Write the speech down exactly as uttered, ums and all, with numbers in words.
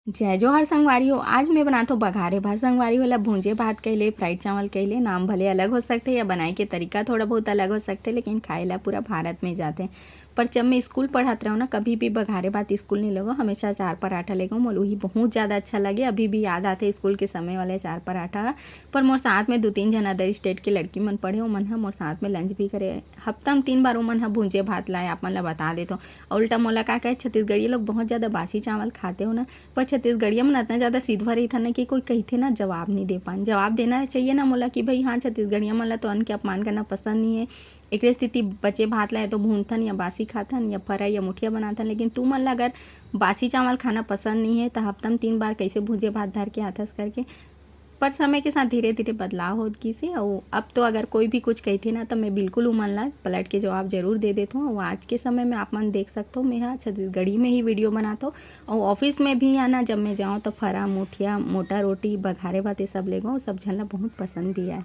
जय जोहार संगवारी हो। आज मैं बनात हो बघारे भात संगवारी हो, ला भूंजे भात कह ले, फ्राइड चावल कह ले, नाम भले अलग हो सकथे या बनाए के तरीका थोड़ा बहुत अलग हो सकथे, लेकिन खाए ला पूरा भारत में जाथे। पर जब मैं स्कूल पढ़त रहूँ ना, कभी भी बघारे भात स्कूल नहीं लेगो, हमेशा अचार पराठा लेगो। मोला उही बहुत ज़्यादा अच्छा लगे, अभी भी याद आथे स्कूल के समय वाले अचार पराठा। पर मोर साथ में दो तीन झन अदर स्टेट के लड़की मन पढ़े, ओमन ह मोर साथ में लंच भी करे। हफ्ता में तीन बार ओमन ह भूंजे भात लाए, आप मन ला बता देथों। और उल्टा मोला का कहे, छत्तीसगढ़ी लोग बहुत ज़्यादा बासी चावल खाते हो ना, पर छत्तीसगढ़िया मन अतना ज़्यादा सिधवा रहिथन ना कि कोई कहिथे ना, जवाब नहीं दे पान। जवाब देना चाहिए ना मोला कि भाई हाँ, छत्तीसगढ़िया मन ला तो अन्न के अपमान करना पसंद नहीं है। एकरे सेती बचे भात ला या तो भूनथन या बासी खाथन या फरा या मुठिया बनाथन, लेकिन तुमन ला अगर बासी चावल खाना पसंद नहीं है, तो हफ्ता में तीन बार कैसे भूंजे भात धर के आथस करके। पर समय के साथ धीरे-धीरे बदलाव होत गिस हे, अउ अब तो अगर कोई भी कुछ कहिथे ना, त मैं बिल्कुल उमन ला पलट के जवाब जरूर दे देथों। अउ आज के समय में आप मन देख सकथो, मैं हा छत्तीसगढ़ी में ही वीडियो बनाथों, अउ ऑफिस में भी या ना, जब मैं जाऊँ, त फरा, मुठिया, मोटा रोटी, बघारे भात, ये सब लेगो, सब झन ला बहुत पसंद भी आए।